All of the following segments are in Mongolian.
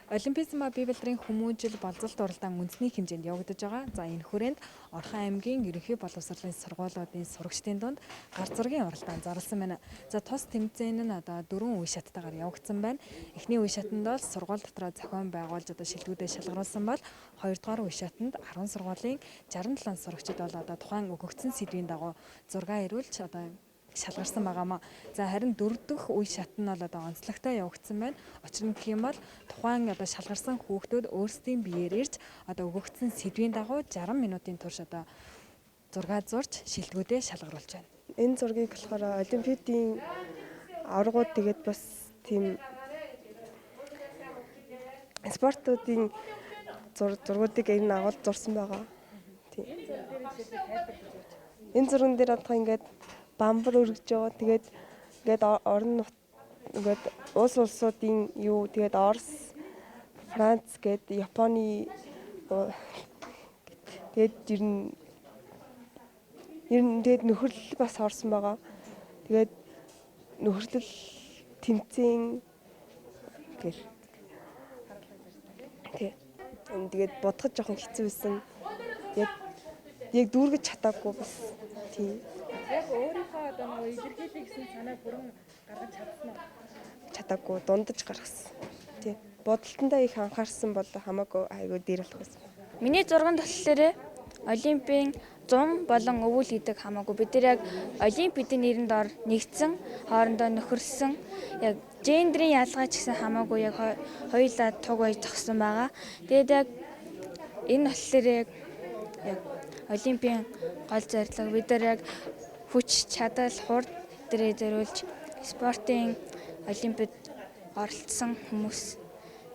Олимпизм ба бие балдрын хүмүүжил болзолт уралдаан үндэсний хэмжээнд явагдаж байгаа. За, энэ хүрээнд Орхон аймгийн ерөнхий боловсролын сургуулиудын сурагчдын дунд гар зургийн уралдаан зарласан байна. За, тус тэмцээн нь одоо дөрвөн үе шаттайгаар явагдсан байна. Эхний үе шатанд бол сургууль дотроо зохион байгуулж одоо шилдэгүүдэд шалгаруулсан бол хоёрдугаар үе шатанд 10 сургуулийн 67 сурагчид бол одоо тухайн өгөгдсөн сэдвийн дагуу зургаа ирүүлж одоо шалгарсан байгаамаа. За, харин дөрөв дэх үе шат нь бол одоо онцлогтой явагдсан байна. Учир нь гэх юм бол тухайн одоо шалгарсан хүүхдүүд өөрсдийн биеэр ирж одоо өгөгдсөн сэдвийн дагуу 60 минутын турш одоо зургаа зурж шилдэгүүдээ шалгаруулж байна. Энэ зургийг болохоор олимпиадын аваргууд, тэгээд бас тийм спортуудын зургуудыг энэ агуулж зурсан байгаа. Тийм. Энэ зурган дээр одоо ингээд бамбар өргөж байгаа. Тэгээд ингээд орон ингээд улс улсуудын юу, тэгээд Орос, Франц гээд Японы, тэгээд ер нь тэгээд нөхөрлөл бас орсон байгаа. Тэгээд нөхөрлөл, тэмцээн гэл. Тий. Тэгээд бодоход жоохон хэцүү байсан. Яг дүүргэж чадаагүй бас. Тий. Яг өөрийнхөө одоо нөгөө илэрхийлэх гэсэн санааг бүрэн гаргаж чадсан уу? Чадаагүй, дундаж гаргасан. Тий. Бодолтондоо их анхаарсан бол хамаагүй айгүй дээр болох байсан. Миний зурганд болохоор Олимпийн зун болон өвөл гэдэг хамаагүй. Бид нар яг Олимпиадын нэрэн дор нэгдсэн, хоорондоо нөхөрлөсөн. Яг гендерийн ялгаа ч гэсэн хамаагүй, яг хоёулаа туг байж зогссон байгаа. Тэгээд яг энэ болохоор яг Олимпийн гол зорилго, бид нар яг хүч, чадал, хурд дээрээ зориулж спортын Олимпиад оролцсон хүмүүс,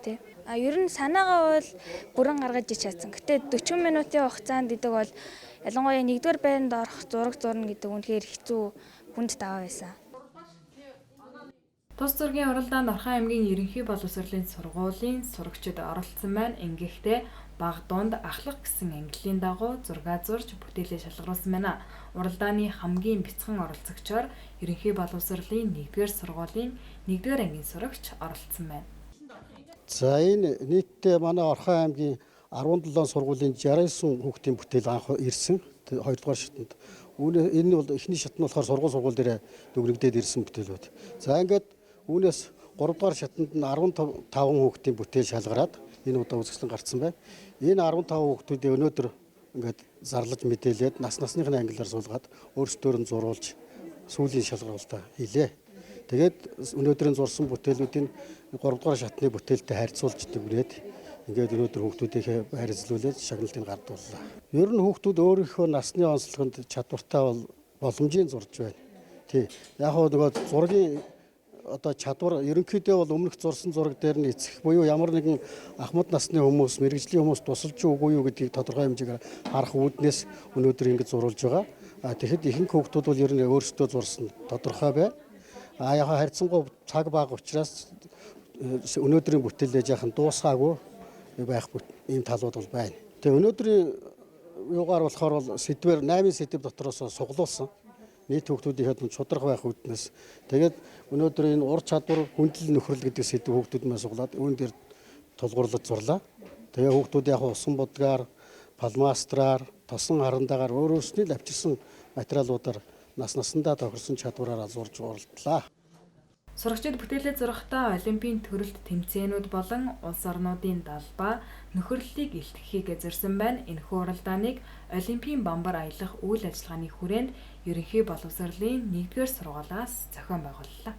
тий. А ер нь санаагаа бол бүрэн гаргаж ич чадсан. Гэтэ 40 минутын хугацаанд гэдэг бол ялангуяа нэгдүгээр байранд орох зураг зурна гэдэг үнэхээр хэцүү, хүнд даваа байсан. Тус зургийн уралдаанд Орхон аймгийн ерөнхий боловсролын сургуулийн сурагчид оролцсон байна. Ингэхдээ бага, дунд, ахлах гэсэн ангиллын дагуу зургаа зурж бүтээлээ шалгаруулсан байна. Уралдааны хамгийн бяцхан оролцогчоор ерөнхий боловсролын 1-р сургуулийн 1-р ангийн сурагч оролцсон байна. За, энэ нийтдээ манай Орхон аймгийн 17 сургуулийн 69 хүүхдийн бүтээл анх ирсэн. Хоёрдугаар шатанд. Үүнээ энэ бол эхний шат нь болохоор сургууль сургууль дээр дүгнэгдээд ирсэн бүтээлүүд. За, ингээд үүнээс 3 дугаар шатанд нь 15 хүүхдийн бүтээл шалгараад энэ удаа үзэсгэлэн гарцсан байна. Энэ 15 хүүхдүүдийг өнөөдөр ингээд зарлаж мэдээлээд нас насныхны ангиллаар суулгаад өөрсдөөр нь зуруулж сүүлийн шалгаруулалтаа хийлээ. Тэгээд өнөөдрийн зурсан бүтээлүүдийн 3 дугаар шатны бүтээлтэй харьцуулж дүгнээд ингээд өнөөдөр хүүхдүүдийнхээ байр эзлүүлээд шагналыг гардууллаа. Ер нь хүүхдүүд өөрийнхөө насны онцлогонд чадвартай бол боломжийн зурж байна. Тий. Яг хөө нөгөө зургийн одоо чадвар ерөнхийдөө бол өмнөх зурсан зураг дээр нь эцэх буюу ямар нэгэн ахмад насны хүмүүс, мэргэжлийн хүмүүс тусалж үгүй юу гэдгийг тодорхой хэмжээгээр харах үүднээс өнөөдөр ингэж зуруулж байгаа. А тэгэхэд ихэнх хүүхдүүд бол ер нь өөрсдөө зурсан тодорхой байна. А яг харьцангуй цаг бага учраас өнөөдрийн бүтээлээ жаахан дуусгаагүй байх ийм талууд бол байна. Тэгээ өнөөдрийн юугаар болохоор бол сэдвээр 8 сэдэв дотроос сугалуулсан. Нийт хүүхдүүдийн дунд шударга байх үүднээс тэгээд өнөөдөр энэ ур чадвар, хүндлэл, нөхрөл гэдэг сэдэв хүүхдүүд маань сугалаад үүн дээр тулгуурлаж зурлаа. Тэгээ хүүхдүүд яг усан будгаар, фломастераар, тосон харандаагаар өөр өөрсний л авчирсан материалуудаар нас насандаа тохирсон чадвараараа зурж оролдлоо. Сурагчид бүтээлээ зурахдаа Олимпийн төрөлт тэмцээнүүд болон улс орнуудын далбаа, нөхөрлөлийг илтгэхийг зорьсон байна. Энэхүү уралдааныг Олимпийн бамбар аялах үйл ажиллагааны хүрээнд ерөнхий боловсролын 1-р сургуулиас зохион байгууллаа.